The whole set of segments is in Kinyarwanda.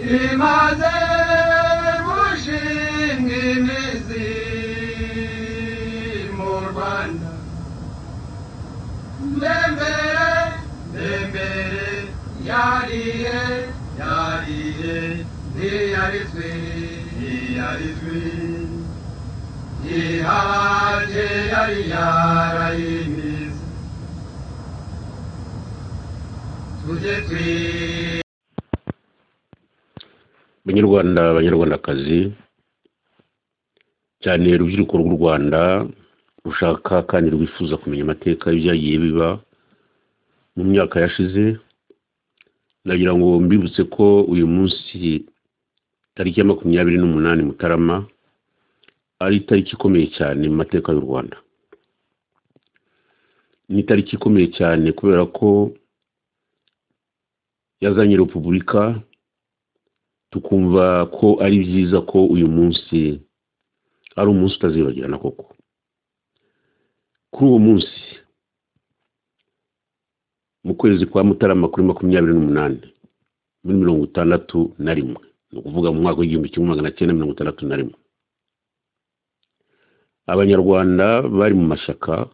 Imaze gushinga imizi mu Rwanda. Mbembere, mbembere, yariye, yariye, ntiyarizwe, ntiyarizwe. Ihaje yari yarayimize. Tujye twi Banyarwanda, Banyarwandakazi, cyane urubyiruko rw'u Rwanda rushaka kandi rwifuza kumenya amateka y'ibyagiye biba mu myaka yashize, ndagira ngo mbibutse ko uyu munsi tariki ya 28 Mutarama ari itariki ikomeye cyane mu mateka y'u Rwanda. Ni itariki ikomeye cyane kubera ko yazanye repubulika, tukumva ko ari byiza ko uyu munsi ari umunsi utazibagirana koko. Kuri uwo munsi mu kwezi kwa Mutarama kuri 28 muri 61, ni ukuvuga mu mwaka w'1961, Abanyarwanda bari mu mashyaka,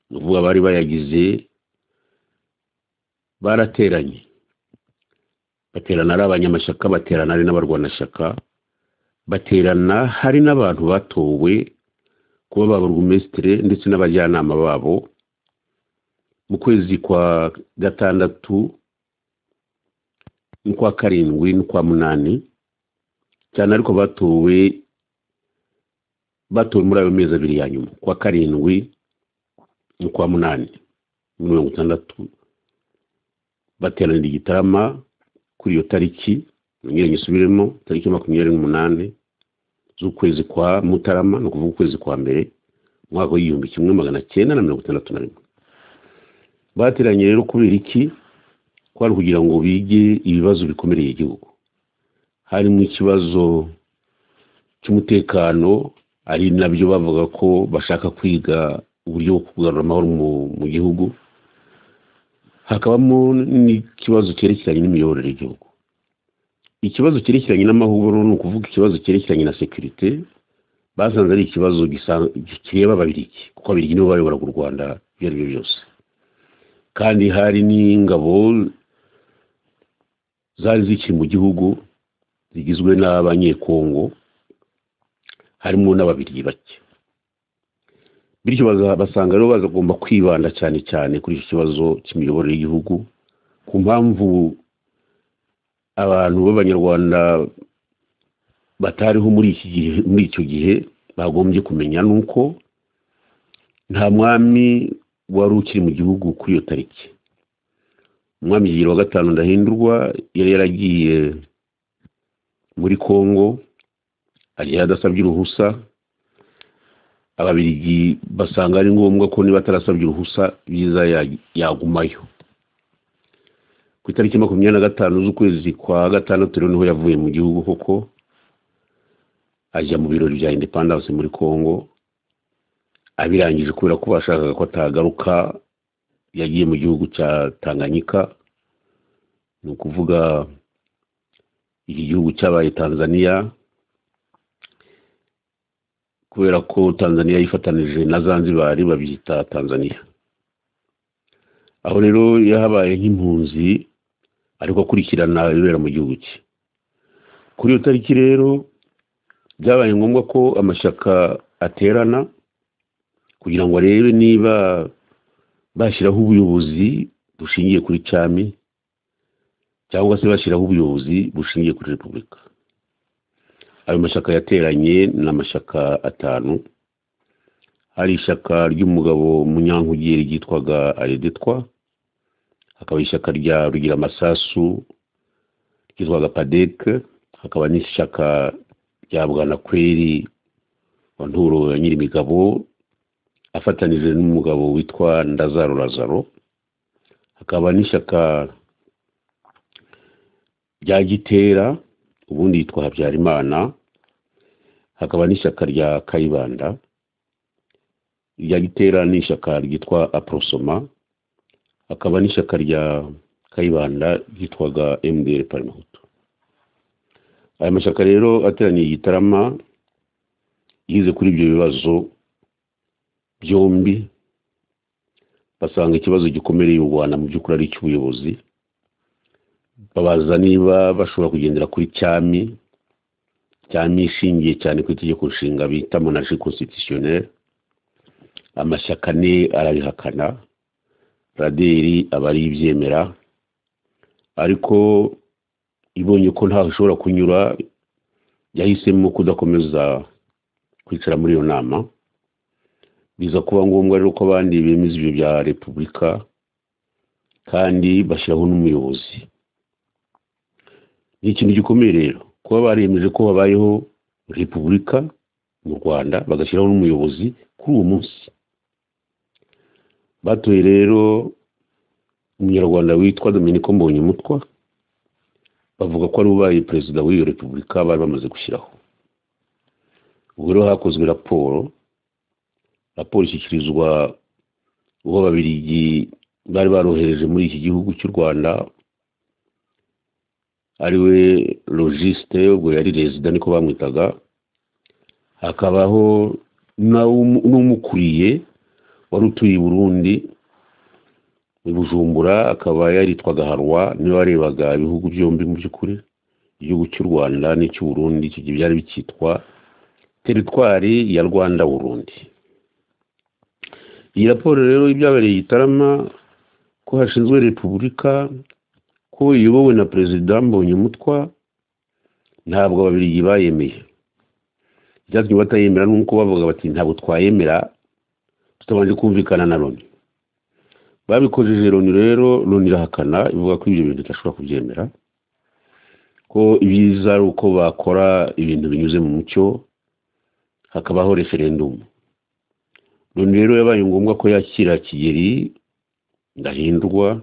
ni ukuvuga bari bayagize, barateranye, baterana ari abanyamashyaka, baterana ari n'abarwanashyaka, baterana hari n'abantu batowe kuba ba burugumesitire ndetse n'abajyanama babo. Mu kwezi kwa gatandatu n'ukwa karindwi n'ukwa munani cyane, ariko batowe muri ayo mezi abiri ya nyuma, kwa karindwi n'ukwa munani muri 60, bateranira i Gitarama kuri iyo tariki. Nongere nyisubiremo, tariki 28 z'ukwezi kwa Mutarama, ni ukuvuga ukwezi kwa mbere, umwaka w'1961. Bateranye rero kubera iki? Kwari kugira ngo bige ibibazo bikomereye igihugu, harimo ikibazo cy'umutekano, ari nabyo bavuga ko bashaka kwiga uburyo bwo kugarura amahoro mu gihugu, hakabamo n'ikibazo cyerekeranye n'imiyoborere y'igihugu. Ikibazo cyerekeranye n'amahoro, ni ukuvuga ikibazo cyerekeranye na sekirite, basanze ari ikibazo kireba Ababiligi, kuko Ababiligi nibo bayoboraga u Rwanda ibyo ari byo byose, kandi hari n'ingabo zari zikiri mu gihugu zigizwe n'Abanyekongo, harimo n'Ababiligi bake. Bityo basanga rero bazagomba kwibanda cyane cyane kuri iki kibazo cy'imiyoborere y'igihugu, ku mpamvu abantu b'Abanyarwanda batariho muri iki gihe, muri icyo gihe bagombye kumenya nuko nta mwami wari ukiri mu gihugu kuri iyo tariki. Umwami Kigeli wa V Ndahindurwa yari yaragiye muri Kongo agiye adasabye uruhusa. Ababiligi basanga ari ngombwa ko niba atarasabye uruhusa byiza yagumayo. Ku itariki 25 z'ukwezi kwa gatandatu rero niho yavuye mu gihugu koko, ajya mu birori bya independence muri Kongo. Abirangije, kubera ko bashakaga ko atagaruka, yagiye mu gihugu cya Tanganyika, ni ukuvuga iki gihugu cyabaye Tanzania, kubera ko Tanzania yifatanije na Zanzibar babyita Tanzania. Aho rero yahabaye nk'impunzi, ariko akurikirana ibibera mu gihugu cye. Kuri iyo tariki rero byabaye ngombwa ko amashyaka aterana kugira ngo arebe niba bashyiraho ubuyobozi bushingiye kuri cyami cyangwa se bashyiraho ubuyobozi bushingiye kuri repubulika. Ayo mashyaka yateranye ni amashyaka 5. Hari ishyaka ry'umugabo Munyankuge ryitwaga Aredetwa, hakaba ishyaka rya Rugiramasasu ryitwaga PADEC, hakaba n'ishyaka rya Bwanakweli wa Nturo ya Nyirimigabo afatanije n'umugabo witwa Ndazaro Lazaro, hakaba n'ishyaka rya Gitera ubundi yitwa Habyarimana, hakaba n'ishyaka rya Kayibanda. Irya Gitera ni ishyaka ryitwa Aprosoma, hakaba n'ishyaka rya Kayibanda ryitwaga MDR Parmehutu. Aya mashyaka rero ateraniye i Gitarama yize kuri ibyo bibazo byombi, basanga ikibazo gikomereye u Rwanda mu by'ukuri ari icy'ubuyobozi. Babaza niba bashobora kugendera kuri cyami, cyami ishingiye cyane ku itegeko nshinga bita monarchie constitutionnelle. Amashyaka ane arabihakana, Raderi aba aribyemera, ariko ibonye ko ntaho ishobora kunyura yahisemo kudakomeza kwicara muri iyo nama. Biza kuba ngombwa rero ko abandi bemeza ibyo bya repubulika kandi bashyiraho n'umuyobozi. Ni ikintu gikomeye rero kuba baremeje ko habayeho repubulika mu Rwanda, bagashyiraho n'umuyobozi kuri uwo munsi. Batoye rero umunyarwanda witwa Dominiko Mbonyumutwa, bavuga ko ari ubaye perezida w'iyo repubulika bari bamaze gushyiraho. Ubwo rero hakozwe raporo, raporo ishyikirizwa uwo Ababiligi bari barohereje muri iki gihugu cy'u Rwanda, ariwe Logiste, ubwo yari rezida niko bamwitaga, hakabaho n'umukuriye wari utuye i Burundi i Bujumbura, akaba yaritwaga Harwa, niwe warebaga ibihugu byombi mu by'ukuri, igihugu cy'u Rwanda n'icy'u Burundi. Icyo gihe byari bikitwa teritwari ya Rwanda Burundi. Iyi raporo rero y'ibyabereye i Gitarama, ko hashinzwe repubulika, ko iyobowe na perezida Mbonyumutwa, ntabwo Ababiligi bayemeye. Icyatumye batayemera ni uko bavuga bati ntabwo twayemera tutabanje kumvikana na Loni. Babikojeje Loni rero, Loni irahakana, ivuga ko ibyo bintu idashobora kubyemera, ko ibyiza ari uko bakora ibintu binyuze mu mucyo, hakabaho referendumu. Loni rero yabaye ngombwa ko yakira Kigeli Ndahindurwa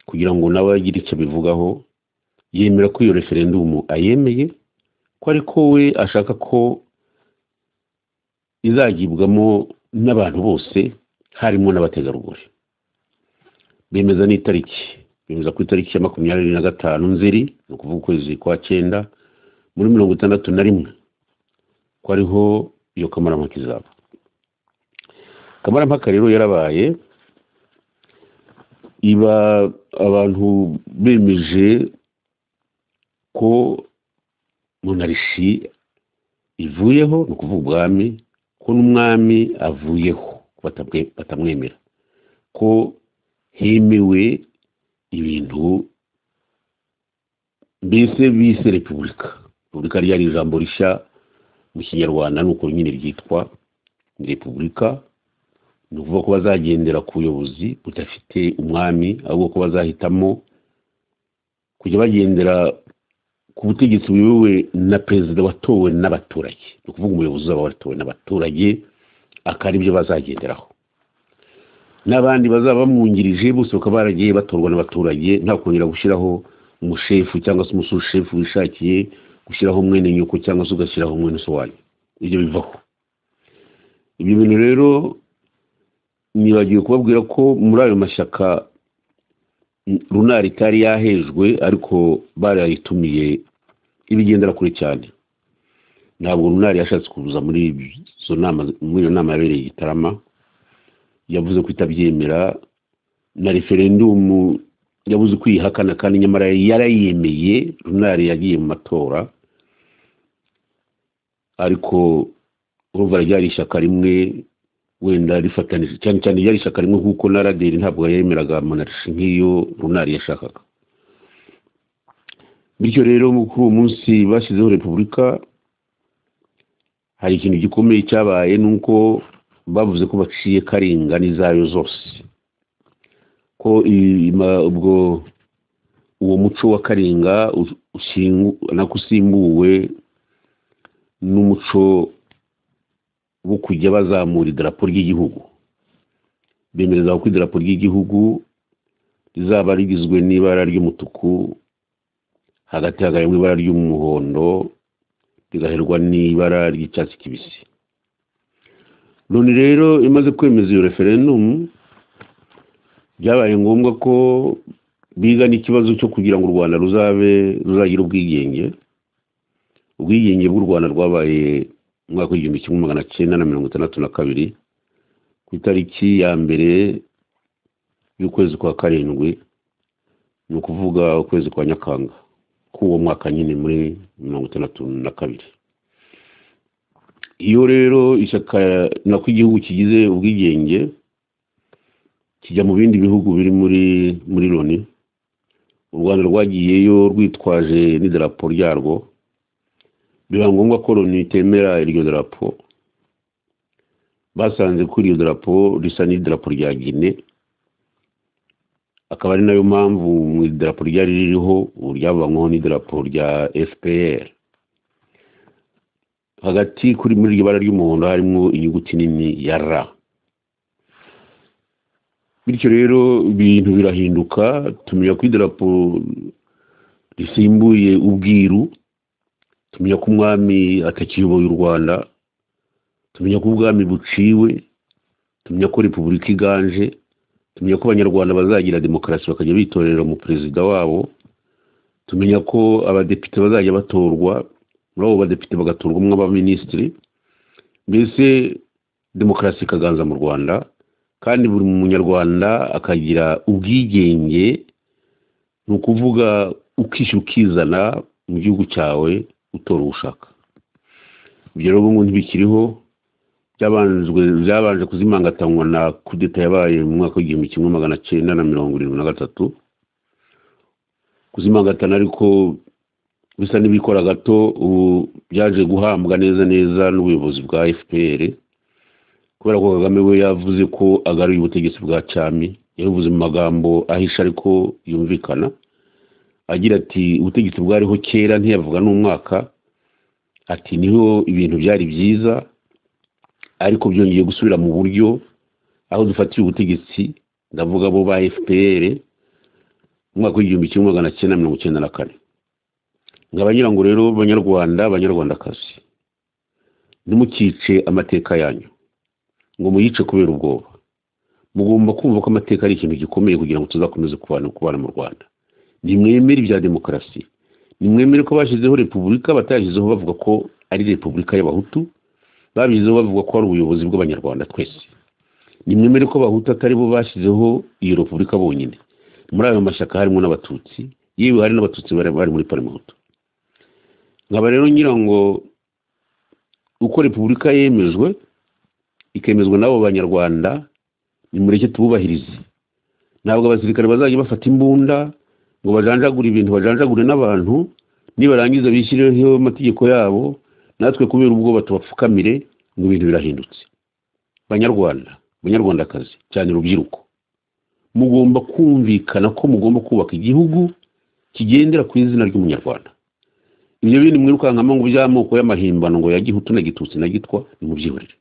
kugira ngo nawe agire icyo abivugaho. Yemera ko iyo referendumu ayemeye, ko ariko we ashaka ko izagibwamo n'abantu bose harimo n'abategarugori. Bemeza n'itariki, bemeza ku itariki ya 25 Nzeri, ni ukuvuga ukwezi kwa 9 muri 61, ko ariho iyo kamarampaka izaba. Kamarampaka rero yarabaye, iba abantu bemeje ko monarchie ivuyeho, ni ukuvuga ubwami, ko n'umwami avuyeho, batamwemera, ko hemewe ibintu mbese bise repubulika. Repubulika ryari ijambo rishya mu Kinyarwanda, nuko nyine ryitwa repubulika. Ni ukuvuga ko bazagendera ku buyobozi budafite umwami, ahubwo ko bazahitamo kujya bagendera ku butegetsi buyobowe na perezida watowe n'abaturage, ni ukuvuga umuyobozi uzaba watowe n'abaturage, akaba aribyo bazagenderaho. N'abandi bazaba bamwungirije bose bakaba baragiye batorwa n'abaturage, nta kongera gushyiraho umushefu cyangwa se umusushefu wishakiye, gushyiraho mwene nyoko cyangwa se ugashyiraho mwene so wanyu, ibyo bivaho. Ibyo bintu rero nibagiwe kubabwira ko muri ayo mashyaka Runari itari yahejwe, ariko barayitumiye ibigendera kure cyane. Ntabwo Runari yashatse kuza muri izo nama, muri iyo nama yabereye i Gitarama. Yavuze ko itabyemera, na referendumu yabuze kwihakana, kandi nyamara yarayemeye. Runari yagiye mu matora, ariko urumva ryari ishyaka rimwe wenda rifatanije cyane cyane, ryari ishyaka rimwe, kuko na Raderi ntabwo yemeraga monarchie nk'iyo Runari yashakaga. Bityo rero kuri uwo munsi bashyizeho repubulika, hari ikintu gikomeye cyabaye, ni uko bavuze ko baciye Karinga n'izayo zose, ko ubwo uwo muco wa Karinga usimbuwe n'umuco wo kujya bazamura idarapo ry'igihugu. Bemereza ko idarapo ry'igihugu rizaba rigizwe n'ibara ry'umutuku, hagati hagayemo ibara ry'umuhondo, rigaherwa n'ibara ry'icyatsi kibisi. Loni rero imaze kwemeza iyo referendumu, byabaye ngombwa ko biga n'ikibazo cyo kugira ngo u Rwanda ruzabe ruzagira ubwigenge. Ubwigenge bw'u Rwanda rwabaye mu mwaka w'1962 ku itariki ya 1 y'ukwezi kwa 7, ni ukuvuga ukwezi kwa Nyakanga k'uwo mwaka nyine muri 62. Iyo rero ishyaka nako igihugu kigize ubwigenge kijya mu bindi bihugu biri muri Loni, u Rwanda rwagiyeyo rwitwaje n'idarapo ryarwo, biba ngombwa ko Loni itemera iryo darapo. Basanze ko iryo darapo risa n'idarapo rya Guinée, akaba ari nayo mpamvu mu idarapo ryari ririho ubu ryavanyweho n'idarapo rya FPR. Hagati kuri muri iryo bara ry'umuhondo harimo inyuguti nini ya R. Bityo rero ibintu birahinduka, tumenya ko idarapo risimbuye ubwiru, tumenya ko umwami atakiyoboye u Rwanda, tumenya ko ubwami buciwe, tumenya ko repubulika iganje, tumenya ko abanyarwanda bazagira demokarasi bakajya bitorera mu perezida wabo, tumenya ko abadepite bazajya batorwa, muri abo badepite bagatorwamo abaminisitiri, mbese demokarasi ikaganza mu Rwanda, kandi buri munyarwanda akagira ubwigenge, ni ukuvuga ukishyura ukizana mu gihugu cyawe utora ushaka. Ibyo rero ubu ntibikiriho, byabanje kuzimangatanywa na kudeta yabaye mu mwaka w'1973. Kuzimangatana ariko bisa n'ibikora gato, ubu byaje guhambwa neza neza n'ubuyobozi bwa FPR, kubera ko Kagame we yavuze ko agaruye ubutegetsi bwa cyami. Yabivuze mu magambo ahisha ariko yumvikana, agira ati ubutegetsi bwariho kera, ntiyavuga n'umwaka, ati niho ibintu byari byiza, ariko byongeye gusubira mu buryo aho dufatiye ubutegetsi, ndavuga bo ba FPR, mu mwaka w'1994. Nkaba ngira ngo rero banyarwanda, banyarwandakazi, ntimukice amateka yanyu ngo muyice kubera ubwoba. Mugomba kumva ko amateka ari ikintu gikomeye kugira ngo tuzakomeze kubana mu Rwanda. Nimwemere ibya demokarasi, nimwemere ko bashyizeho repubulika, batashyizeho bavuga ko ari repubulika y'abahutu, babishyizeho bavuga ko ari ubuyobozi bw'abanyarwanda twese. Nimwemere ko abahutu atari bo bashyizeho iyo repubulika bonyine, muri ayo mashyaka harimo n'abatutsi, yewe hari n'abatutsi bari muri Parmehutu. Nkaba rero ngira ngo uko repubulika yemejwe ikemezwa n'abo banyarwanda, nimureke tububahirize. Ntabwo abasirikare bazajya bafata imbunda ngo bajanjagure ibintu, bajanjagure n'abantu, nibarangiza bishyireho amategeko yabo, natwe kubera ubwoba tubapfukamire ngo ibintu birahindutse. Banyarwanda, banyarwandakazi, cyane urubyiruko, mugomba kumvikana ko mugomba kubaka igihugu kigendera ku izina ry'umunyarwanda. Ibyo bindi mwirukankamo ngo by'amoko y'amahimbano ngo ya gihutu na gitutsi na gitwa, nimubyihorere.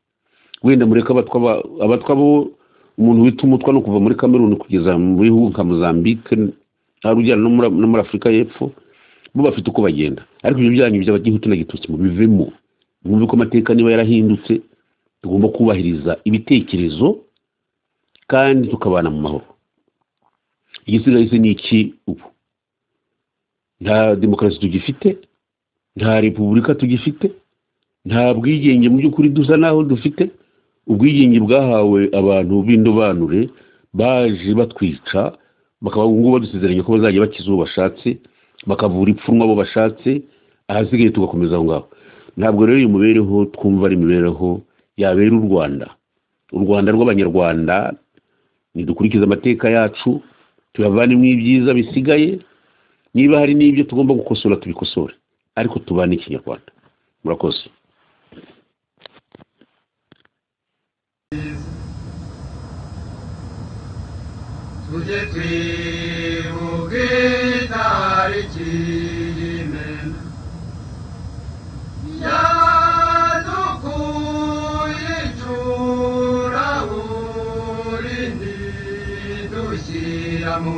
Wenda mureke abatwa bo, umuntu wita umutwa no kuva muri Cameroon kugeza mu bihugu nka Mozambique, hari ujyana no muri Afurika y'Epfo, bo bafite uko bagenda. Ariko ibyo byanyu by'abagihutu na gitutsi mubivemo, mwumve ko amateka niba yarahindutse tugomba kubahiriza ibitekerezo kandi tukabana mu mahoro. Igisigaye se ni iki ubu? Nta demokarasi tugifite, nta repubulika tugifite, nta bwigenge mu by'ukuri dusa naho dufite. Ubwigenge bwahawe abantu b'indobanure baje batwica, bakaba ngubu badusezeranye ko bazajya bakiza uwo bashatse, bakavura ipfunwe abo bashatse, ahasigaye tugakomeza aho ngaho. Ntabwo rero iyo mibereho twumva ari imibereho yabera u Rwanda. U Rwanda rw'abanyarwanda, nidukurikize amateka yacu, tuyavanemo ibyiza bisigaye, niba hari n'ibyo tugomba gukosora tubikosore, ariko tubane ikinyarwanda. Murakoze. Tujye twibuke itariki y'imena yadukuye icuraburindi dushyira mu